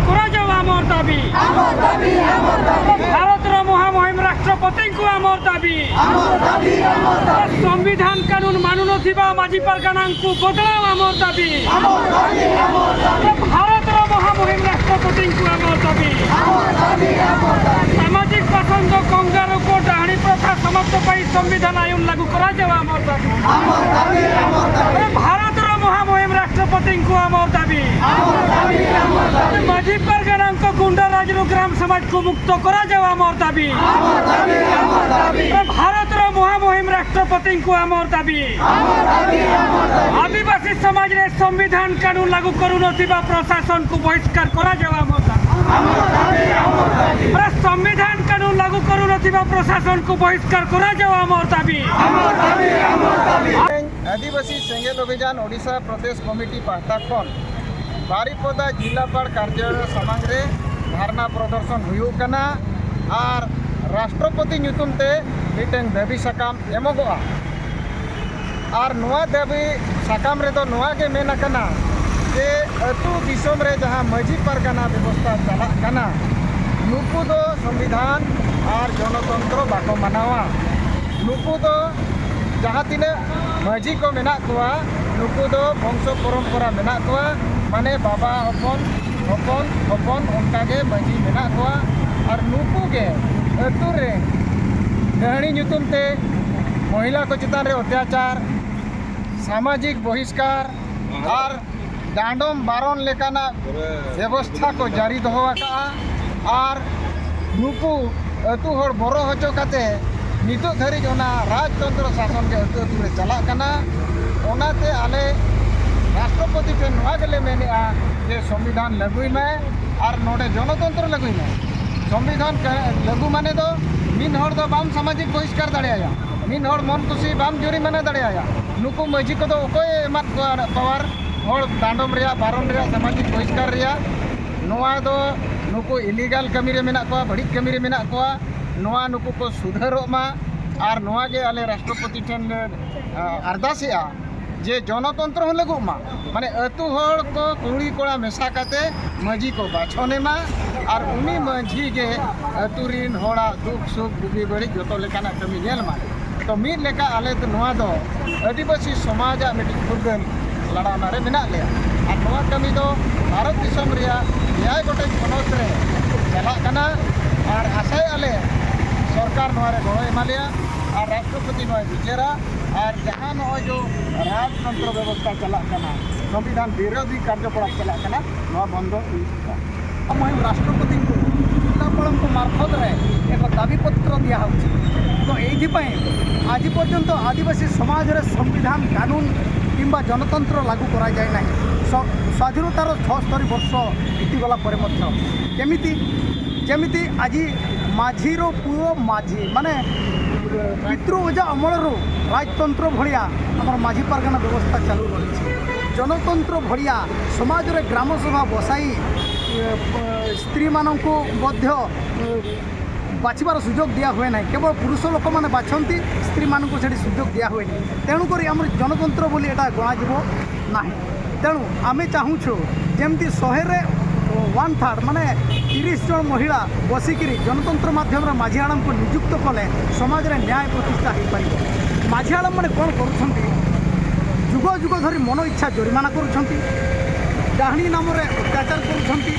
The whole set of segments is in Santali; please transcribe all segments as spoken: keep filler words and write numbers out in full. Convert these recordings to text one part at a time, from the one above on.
କରାଯାଉ ଆମର ଦାବି। ଭାରତର ମହାମହିମ ରାଷ୍ଟ୍ରପତିଙ୍କୁ ଆମର ଦାବି। ସମ୍ବିଧାନ କାନୁନ ମାନୁନଥିବା ମାଝୀ ପାରଗାନାଙ୍କୁ ବଦଳାଅ ଆମର ଦାବି। ଭାରତର ମହାମହିମ ରାଷ୍ଟ୍ରପତିଙ୍କୁ ଆମର ଦାବି। ସାମାଜିକ ବାସନ୍ଦ କଙ୍ଗାରୁଙ୍କ ଡାହାଣୀ ପ୍ରଥା ସମାପ୍ତ ପାଇଁ ସମ୍ବିଧାନ ଆଇନ ଲାଗୁ କରାଯାଉ ଆମର ଦାବି। ଏ ଭାରତର ମହାମହିମ ରାଷ୍ଟ୍ରପତିଙ୍କୁ ଆମର ଦାବି। ମାଝୀ ପାରଗାନାଙ୍କ ଗୁଣ୍ଡାରାଜରୁ ଗ୍ରାମ ସମାଜକୁ ମୁକ୍ତ କରାଯାଉ ଆମର ଦାବି। ଏ ଭାରତର ମହାମହିମ ରାଷ୍ଟ୍ରପତିଙ୍କୁ ଆମର ଦାବି। ଆଦିବାସୀ ସମାଜରେ ସମ୍ବିଧାନ କାନୁନ ଲାଗୁ କରୁନଥିବା ପ୍ରଶାସନକୁ ବହିଷ୍କାର କରାଯାଉ ଆମର ଦାବି। ଆରେ, ସମ୍ବିଧାନ କାନୁନ ଲାଗୁ କରୁନଥିବା ପ୍ରଶାସନକୁ ବହିଷ୍କାର କରାଯାଉ ଆମର ଦାବି। ᱟᱹᱫᱤᱵᱟᱹᱥᱤ ᱥᱮᱸᱜᱮᱞ ᱚᱵᱷᱤᱡᱟᱱ ᱳᱰᱤᱥᱟ ᱯᱨᱚᱫᱮᱥ ᱠᱚᱢᱤᱴᱤ ᱯᱟᱦᱴᱟ ᱠᱷᱚᱱ ᱵᱟᱨᱤᱯᱚᱫᱟ ᱡᱤᱞᱟᱯᱟᱲ ᱠᱟᱨᱡᱟᱞᱚᱭ ᱥᱟᱢᱟᱝ ᱨᱮ ᱫᱷᱟᱨᱱᱟ ᱯᱨᱚᱫᱚᱨᱥᱚᱱ ᱦᱩᱭᱩᱜ ᱠᱟᱱᱟ ᱟᱨ ᱨᱟᱥᱴᱨᱚᱯᱚᱛᱤ ᱧᱩᱛᱩᱢ ᱛᱮ ᱢᱤᱫᱴᱟᱝ ᱫᱟᱹᱵᱤ ᱥᱟᱠᱟᱢ ᱮᱢᱚᱜᱚᱜᱼᱟ᱾ ᱟᱨ ᱱᱚᱣᱟ ᱫᱟᱹᱵᱤ ᱥᱟᱠᱟᱢ ᱨᱮᱫᱚ ᱱᱚᱣᱟ ᱜᱮ ᱢᱮᱱ ᱟᱠᱟᱱᱟ ᱡᱮ ᱟᱹᱛᱩ ᱫᱤᱥᱚᱢ ᱨᱮ ᱡᱟᱦᱟᱸ ᱢᱟᱹᱡᱷᱤ ᱯᱟᱨᱜᱟᱱᱟ ᱵᱮᱵᱚᱥᱛᱷᱟ ᱪᱟᱞᱟᱜ ᱠᱟᱱᱟ, ᱱᱩᱠᱩ ᱫᱚ ᱥᱚᱝᱵᱤᱫᱷᱟᱱ ᱟᱨ ᱡᱚᱱᱚᱛᱚᱱᱛᱨᱚ ᱵᱟᱠᱚ ᱢᱟᱱᱟᱣᱟ᱾ ᱱᱩᱠᱩ ᱫᱚ ᱡᱟᱦᱟᱸ ᱛᱤᱱᱟᱹᱜ ᱢᱟᱹᱡᱷᱤ ᱠᱚ ᱢᱮᱱᱟᱜ ᱠᱚᱣᱟ, ᱱᱩᱠᱩ ᱫᱚ ᱵᱚᱝᱥᱚ ᱯᱚᱨᱚᱢᱯᱚᱨᱟ ᱢᱮᱱᱟᱜ ᱠᱚᱣᱟ, ᱢᱟᱱᱮ ᱵᱟᱵᱟ ᱦᱚᱯᱚᱱ, ᱦᱚᱯᱚᱱ, ᱦᱚᱯᱚᱱ, ᱚᱱᱠᱟ ᱜᱮ ᱢᱟᱹᱡᱷᱤ ᱢᱮᱱᱟᱜ ᱠᱚᱣᱟ᱾ ᱟᱨ ᱱᱩᱠᱩ ᱜᱮ ᱟᱹᱛᱩ ᱨᱮ ᱰᱟᱹᱦᱲᱤ ᱧᱩᱛᱩᱢ ᱛᱮ ᱢᱚᱦᱤᱞᱟ ᱠᱚ ᱪᱮᱛᱟᱱ ᱨᱮ ᱚᱛᱛᱟᱪᱟᱨ, ᱥᱟᱢᱟᱡᱤᱠ ᱵᱚᱦᱤᱥᱠᱟᱨ ᱟᱨ ᱰᱟᱸᱰᱚᱢ ᱵᱟᱨᱚᱱ ᱞᱮᱠᱟᱱᱟᱜ ᱵᱮᱵᱚᱥᱛᱷᱟ ᱠᱚ ᱡᱟᱹᱨᱤ ᱫᱚᱦᱚ ᱟᱠᱟᱫᱼᱟ᱾ ᱟᱨ ᱱᱩᱠᱩ ᱟᱹᱛᱩ ᱦᱚᱲ ᱵᱚᱨᱚ ᱦᱚᱪᱚ ᱠᱟᱛᱮ ᱱᱤᱛᱚᱜ ᱫᱷᱟᱹᱨᱤᱡ ᱚᱱᱟ ᱨᱟᱡᱽᱛᱚᱱᱛᱨᱚ ᱥᱟᱥᱚᱱ ᱜᱮ ᱟᱹᱛᱩ ᱟᱹᱛᱩ ᱨᱮ ᱪᱟᱞᱟᱜ ᱠᱟᱱᱟ᱾ ᱚᱱᱟᱛᱮ ᱟᱞᱮ ᱨᱟᱥᱴᱨᱚᱯᱚᱛᱤ ᱴᱷᱮᱱ ᱱᱚᱣᱟ ᱜᱮᱞᱮ ᱢᱮᱱᱮᱫᱼᱟ ᱡᱮ ᱥᱚᱝᱵᱤᱫᱷᱟᱱ ᱞᱟᱹᱜᱩᱭ ᱢᱮ᱾ ᱟᱨ ᱱᱚᱰᱮ ᱡᱚᱱᱚᱛᱚᱱᱛᱨᱚ ᱞᱟᱹᱜᱩᱭ ᱢᱮ᱾ ᱥᱚᱝᱵᱤᱫᱷᱟᱱ ᱠᱟ-, ᱞᱟᱹᱜᱩ ᱢᱟᱱᱮ ᱫᱚ ᱢᱤᱫ ᱦᱚᱲ ᱫᱚ ᱵᱟᱢ ᱥᱟᱢᱟᱡᱤᱠ ᱵᱚᱦᱤᱥᱠᱟᱨ ᱫᱟᱲᱮᱭᱟᱭᱟ, ᱢᱤᱫ ᱦᱚᱲ ᱢᱚᱱ ᱠᱩᱥᱤ ᱵᱟᱢ ᱡᱩᱨᱤᱢᱟᱱᱟ ᱫᱟᱲᱮᱭᱟᱭᱟ᱾ ᱱᱩᱠᱩ ᱢᱟᱹᱡᱷᱤ ᱠᱚᱫᱚ ᱚᱠᱚᱭᱮ ᱮᱢᱟᱫ ᱠᱚᱣᱟ ᱯᱟᱣᱟᱨ ᱦᱚᱲ ᱰᱟᱸᱰᱚᱢ ᱨᱮᱭᱟᱜ, ᱵᱟᱨᱚᱱ ᱨᱮᱭᱟᱜ, ᱥᱟᱢᱟᱡᱤᱠ ᱵᱚᱦᱤᱥᱠᱟᱨ ᱨᱮᱭᱟᱜ? ᱱᱚᱣᱟ ᱫᱚ ᱱᱩᱠᱩ ᱤᱞᱤᱜᱟᱞ ᱠᱟᱹᱢᱤ ᱨᱮ ᱢᱮᱱᱟᱜ ᱠᱚᱣᱟ, ᱵᱟᱹᱲᱤᱡ ᱠᱟᱹᱢᱤ ᱨᱮ ᱢᱮᱱᱟᱜ ᱠᱚᱣᱟ᱾ ᱱᱚᱣᱟ ᱱᱩᱠᱩ ᱠᱚ ᱥᱩᱫᱷᱟᱹᱨᱚᱜ ᱢᱟ᱾ ᱟᱨ ᱱᱚᱣᱟ ᱜᱮ ᱟᱞᱮ ᱨᱟᱥᱴᱨᱚᱯᱚᱛᱤ ᱴᱷᱮᱱ ᱞᱮ, ᱟ, ᱟᱨᱫᱟᱥᱮᱜᱼᱟ ᱡᱮ ᱡᱚᱱᱚᱛᱚᱱᱛᱨᱚ ᱦᱚᱸ ᱞᱟᱹᱜᱩᱜ ᱢᱟ, ᱢᱟᱱᱮ ᱟᱹᱛᱩ ᱦᱚᱲ ᱠᱚ ᱠᱩᱲᱤ ᱠᱚᱲᱟ ᱢᱮᱥᱟ ᱠᱟᱛᱮ ᱢᱟᱹᱡᱷᱤ ᱠᱚ ᱵᱟᱪᱷᱚᱱ ᱮᱢᱟ, ᱟᱨ ᱩᱱᱤ ᱢᱟᱹᱡᱷᱤ ᱜᱮ ᱟᱹᱛᱩ ᱨᱤᱱ ᱦᱚᱲᱟᱜ ᱫᱩᱠ ᱥᱩᱠ ᱵᱩᱜᱤ ᱵᱟᱹᱲᱤᱡ ᱡᱚᱛᱚ ᱞᱮᱠᱟᱱᱟᱜ ᱠᱟᱹᱢᱤ ᱧᱮᱞ ᱢᱟ᱾ ᱛᱚ ᱢᱤᱫ ᱞᱮᱠᱟ ᱟᱞᱮ ᱫᱚ ᱱᱚᱣᱟ ᱫᱚ ᱟᱹᱫᱤᱵᱟᱹᱥᱤ ᱥᱚᱢᱟᱡᱟᱜ ᱢᱤᱫᱴᱤᱡ ᱯᱷᱩᱨᱜᱟᱹᱞ ᱞᱟᱲᱟᱣᱱᱟ ᱨᱮ ᱢᱮᱱᱟᱜ ᱞᱮᱭᱟ, ᱟᱨ ᱱᱚᱣᱟ ᱠᱟᱹᱢᱤ ᱫᱚ ᱵᱷᱟᱨᱚᱛ ᱫᱤᱥᱚᱢ ᱨᱮᱭᱟᱜ ᱮᱭᱟᱭ ᱜᱚᱴᱮᱡ ᱯᱚᱱᱚᱛ ᱨᱮ ᱪᱟᱞᱟᱜ ᱠᱟᱱᱟ, ᱟᱨ ᱟᱥᱟᱭᱮᱫᱼᱟ ᱞᱮ ᱥᱚᱨᱠᱟᱨ ᱱᱚᱣᱟ ᱨᱮ ᱜᱚᱲᱚᱭ ᱮᱢᱟ ᱞᱮᱭᱟ, ᱟᱨ ᱨᱟᱥᱴᱨᱚᱯᱚᱛᱤ ᱱᱚᱣᱟᱭ ᱵᱤᱪᱟᱹᱨᱟ, ᱟᱨ ᱡᱟᱦᱟᱸ ᱱᱚᱜᱼᱚᱭ ᱡᱮ ᱨᱟᱡᱽᱛᱚᱱᱛᱨᱚ ᱵᱮᱵᱚᱥᱛᱷᱟ ᱪᱟᱞᱟᱜ ᱠᱟᱱᱟ, ᱥᱚᱝᱵᱤᱫᱷᱟᱱ ᱵᱤᱨᱳᱫᱷᱤ ᱠᱟᱨᱡᱚᱠᱚᱞᱟᱯ ᱪᱟᱞᱟᱜ ᱠᱟᱱᱟ, ᱱᱚᱣᱟ ᱵᱚᱱᱫᱚ ᱦᱩᱭᱩᱜᱼᱟ᱾ ᱢᱩᱦᱤᱢ ᱨᱟᱥᱴᱨᱚᱯᱚᱛᱤ ᱠᱚ ᱡᱤᱞᱟᱯᱟᱲ ᱠᱚ ᱢᱟᱨᱯᱷᱚᱛ ᱨᱮ ᱮᱠ ᱫᱟᱵᱤ ᱯᱚᱛᱨᱚ ଦିଆହେଉଛି। ତ ଏଇଥିପାଇଁ ଆଜି ପର୍ଯ୍ୟନ୍ତ ଆଦିବାସୀ ସମାଜରେ ସମ୍ବିଧାନ, କାନୁନ କିମ୍ବା ଜନତନ୍ତ୍ର ଲାଗୁ କରାଯାଏ ନାହିଁ। ସ- ସ୍ୱାଧୀନତାର ଛଅସ୍ତରୀ ବର୍ଷ ବିତିଗଲା ପରେ ମଧ୍ୟ କେମିତି, ଯେମିତି ଆଜି ମାଝିର ପୁଅ ମାଝି, ମାନେ ପିତୃ ଅଜା ଅମଳରୁ ରାଜତନ୍ତ୍ର ଭଳିଆ ଆମର ମାଝି ପାରଗାନା ବ୍ୟବସ୍ଥା ଚାଲୁ ରହିଛି। ଜନତନ୍ତ୍ର ଭଳିଆ ସମାଜରେ ଗ୍ରାମସଭା ବସାଇ, ଏ, ପ- ସ୍ତ୍ରୀମାନଙ୍କୁ ମଧ୍ୟ, ଏ, ବାଛିବାର ସୁଯୋଗ ଦିଆ ହୁଏ ନାହିଁ। କେବଳ ପୁରୁଷ ଲୋକମାନେ ବାଛନ୍ତି, ସ୍ତ୍ରୀମାନଙ୍କୁ ସେଠି ସୁଯୋଗ ଦିଆ ହୁଏନି। ତେଣୁକରି ଆମର ଜନତନ୍ତ୍ର ବୋଲି ଏଇଟା ଗଣାଯିବ ନାହିଁ। ତେଣୁ ଆମେ ଚାହୁଁଛୁ ଯେମିତି ଶହେରେ ୱାନ୍ ଥାର୍ଡ, ମାନେ ତିରିଶ ଜଣ ମହିଳା ବସିକିରି ଜନତନ୍ତ୍ର ମାଧ୍ୟମରେ ମାଝି ଆଡ଼ମକୁ ନିଯୁକ୍ତ କଲେ ସମାଜରେ ନ୍ୟାୟ ପ୍ରତିଷ୍ଠା ହେଇପାରିବ। ମାଝି ଆଡ଼ମମାନେ କ'ଣ କରୁଛନ୍ତି? ଯୁଗ ଯୁଗ ଧରି ମନ ଇଚ୍ଛା ଜରିମାନା କରୁଛନ୍ତି, ଡାହାଣୀ ନାମରେ ଅତ୍ୟାଚାର କରୁଛନ୍ତି,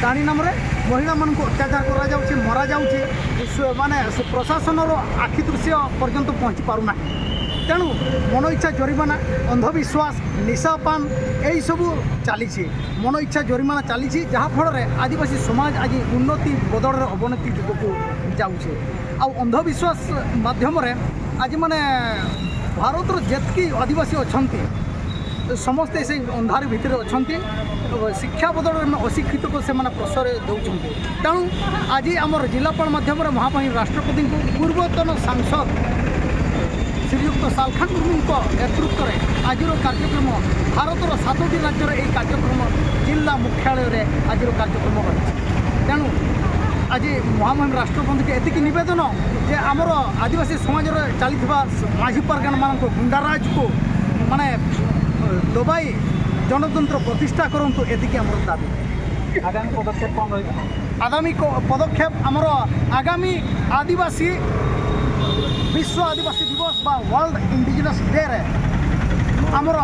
ଡାହାଣୀ ନାମରେ ମହିଳାମାନଙ୍କୁ ଅତ୍ୟାଚାର କରାଯାଉଛି, ମରାଯାଉଛି, ବିଶ୍ୱ- ମାନେ ସେ ପ୍ରଶାସନର ଆଖି ଦୃଶ୍ୟ ପର୍ଯ୍ୟନ୍ତ ପହଞ୍ଚି ପାରୁନାହିଁ। ତେଣୁ ମନ ଇଚ୍ଛା ଜରିମାନା, ଅନ୍ଧବିଶ୍ୱାସ, ନିଶାପାନ, ଏଇସବୁ ଚାଲିଛି। ମନ ଇଚ୍ଛା ଜରିମାନା ଚାଲିଛି, ଯାହାଫଳରେ ଆଦିବାସୀ ସମାଜ ଆଜି ଉନ୍ନତି ବଦଳରେ ଅବନତି ଦିଗକୁ ଯାଉଛି। ଆଉ ଅନ୍ଧବିଶ୍ୱାସ ମାଧ୍ୟମରେ ଆଜି, ମାନେ, ଭାରତର ଯେତିକି ଆଦିବାସୀ ଅଛନ୍ତି, ସମସ୍ତେ ସେଇ ଅନ୍ଧାର ଭିତରେ ଅଛନ୍ତି। ଶିକ୍ଷା ବଦଳରେ ଅଶିକ୍ଷିତକୁ ସେମାନେ ପ୍ରଶ୍ରୟ ଦେଉଛନ୍ତି। ତେଣୁ ଆଜି ଆମର ଜିଲ୍ଲାପାଳ ମାଧ୍ୟମରେ ମହାମହିମ ରାଷ୍ଟ୍ରପତିଙ୍କୁ, ପୂର୍ବତନ ସାଂସଦ ଶ୍ରୀଯୁକ୍ତ ସାଲଖାନ ମୁର୍ମୁଙ୍କ ନେତୃତ୍ୱରେ ଆଜିର କାର୍ଯ୍ୟକ୍ରମ, ଭାରତର ସାତଟି ରାଜ୍ୟର ଏହି କାର୍ଯ୍ୟକ୍ରମ ଜିଲ୍ଲା ମୁଖ୍ୟାଳୟରେ ଆଜିର କାର୍ଯ୍ୟକ୍ରମ ରହିଛି। ତେଣୁ ଆଜି ମହାମହିମ ରାଷ୍ଟ୍ରପତିଙ୍କୁ ଏତିକି ନିବେଦନ ଯେ ଆମର ଆଦିବାସୀ ସମାଜରେ ଚାଲିଥିବା ମାଝି ପାରଗାନାମାନଙ୍କ ଗୁଣ୍ଡାରାଜକୁ ମାନେ ଦବାଇ ଗଣତନ୍ତ୍ର ପ୍ରତିଷ୍ଠା କରନ୍ତୁ, ଏତିକି ଆମର ଦାବି। ଆଗାମୀ ପଦକ୍ଷେପ କ'ଣ ରହିବ? ଆଗାମୀ କ- ପଦକ୍ଷେପ ଆମର ଆଗାମୀ ଆଦିବାସୀ, ବିଶ୍ୱ ଆଦିବାସୀ ଦିବସ ବା ୱାର୍ଲଡ ଇଣ୍ଡିଜିନସ୍ ଡେରେ ଆମର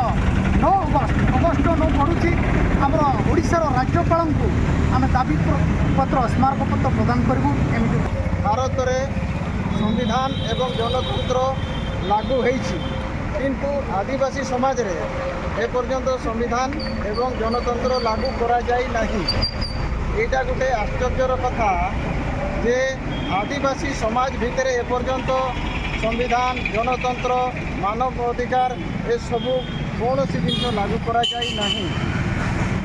ନଅ ଅଗଷ୍ଟ, ଅଗଷ୍ଟ ନଅ ପଡ଼ୁଛି, ଆମର ଓଡ଼ିଶାର ରାଜ୍ୟପାଳଙ୍କୁ ଆମେ ଦାବି ପ୍ର- ପତ୍ର, ସ୍ମାରକପତ୍ର ପ୍ରଦାନ କରିବୁ। ଏମିତି ଭାରତରେ ସମ୍ବିଧାନ ଏବଂ ଗଣତନ୍ତ୍ର ଲାଗୁ ହେଇଛି, କିନ୍ତୁ ଆଦିବାସୀ ସମାଜରେ ଏପର୍ଯ୍ୟନ୍ତ ସମ୍ବିଧାନ ଏବଂ ଗଣତନ୍ତ୍ର ଲାଗୁ କରାଯାଇ ନାହିଁ। ଏଇଟା ଗୋଟେ ଆଶ୍ଚର୍ଯ୍ୟର କଥା ଯେ ଆଦିବାସୀ ସମାଜ ଭିତରେ ଏପର୍ଯ୍ୟନ୍ତ ସମ୍ବିଧାନ, ଗଣତନ୍ତ୍ର, ମାନବ ଅଧିକାର ଏସବୁ କୌଣସି ଜିନିଷ ଲାଗୁ କରାଯାଇ ନାହିଁ।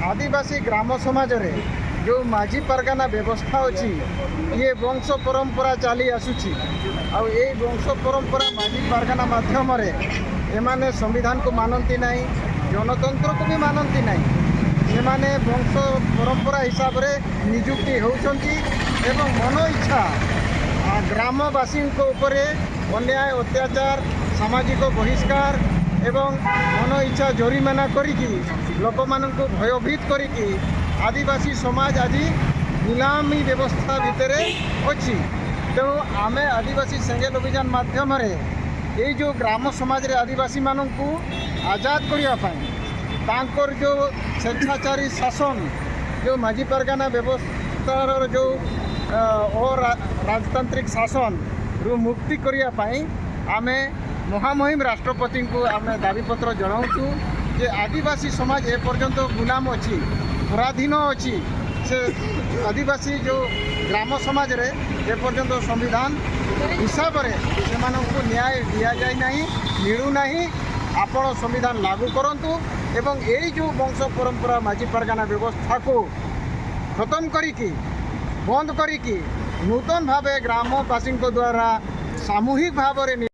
ଆଦିବାସୀ ଗ୍ରାମ ସମାଜରେ ଯେଉଁ ମାଝି ପାରଗାନା ବ୍ୟବସ୍ଥା ଅଛି, ଇଏ ବଂଶ ପରମ୍ପରା ଚାଲି ଆସୁଛି। ଆଉ ଏଇ ବଂଶ ପରମ୍ପରା ମାଝି ପାରଗାନା ମାଧ୍ୟମରେ ଏମାନେ ସମ୍ବିଧାନକୁ ମାନନ୍ତି ନାହିଁ, ଗଣତନ୍ତ୍ରକୁ ବି ମାନନ୍ତି ନାହିଁ। ସେମାନେ ବଂଶ ପରମ୍ପରା ହିସାବରେ ନିଯୁକ୍ତି ହେଉଛନ୍ତି ଏବଂ ମନ ଇଚ୍ଛା, ଆ, ଗ୍ରାମବାସୀଙ୍କ ଉପରେ ଅନ୍ୟାୟ, ଅତ୍ୟାଚାର, ସାମାଜିକ ବହିଷ୍କାର ଏବଂ ମନ ଇଚ୍ଛା ଜରିମାନା କରିକି, ଲୋକମାନଙ୍କୁ ଭୟଭୀତ କରିକି ଆଦିବାସୀ ସମାଜ ଆଜି ଗୁଲାମୀ ବ୍ୟବସ୍ଥା ଭିତରେ ଅଛି। ତେଣୁ ଆମେ ଆଦିବାସୀ ସେଙ୍ଗେଲ ଅଭିଯାନ ମାଧ୍ୟମରେ ଏଇ ଯେଉଁ ଗ୍ରାମ ସମାଜରେ ଆଦିବାସୀମାନଙ୍କୁ ଆଜାଦ କରିବା ପାଇଁ, ତାଙ୍କର ଯେଉଁ ସ୍ୱେଚ୍ଛାଚାରୀ ଶାସନ, ଯେଉଁ ମାଝି ପାରଗାନା ବ୍ୟବସ୍ଥାର ଯେଉଁ, ଅ, ଅରା- ରାଜତାନ୍ତ୍ରିକ ଶାସନରୁ ମୁକ୍ତି କରିବା ପାଇଁ ଆମେ ମହାମହିମ ରାଷ୍ଟ୍ରପତିଙ୍କୁ ଆମେ ଦାବିପତ୍ର ଜଣାଉଛୁ ଯେ ଆଦିବାସୀ ସମାଜ ଏପର୍ଯ୍ୟନ୍ତ ଗୁଲାମ ଅଛି, ପରାଧୀନ ଅଛି। ସେ ଆଦିବାସୀ ଯେଉଁ ଗ୍ରାମ ସମାଜରେ ଏପର୍ଯ୍ୟନ୍ତ ସମ୍ବିଧାନ ହିସାବରେ ସେମାନଙ୍କୁ ନ୍ୟାୟ ଦିଆଯାଇ ନାହିଁ, ମିଳୁନାହିଁ। ଆପଣ ସମ୍ବିଧାନ ଲାଗୁ କରନ୍ତୁ ଏବଂ ଏଇ ଯେଉଁ ବଂଶ ପରମ୍ପରା ମାଝି ପାରଗାନା ବ୍ୟବସ୍ଥାକୁ ଖତମ କରିକି, ବନ୍ଦ କରିକି, ନୂତନ ଭାବେ ଗ୍ରାମବାସୀଙ୍କ ଦ୍ୱାରା ସାମୂହିକ ଭାବରେ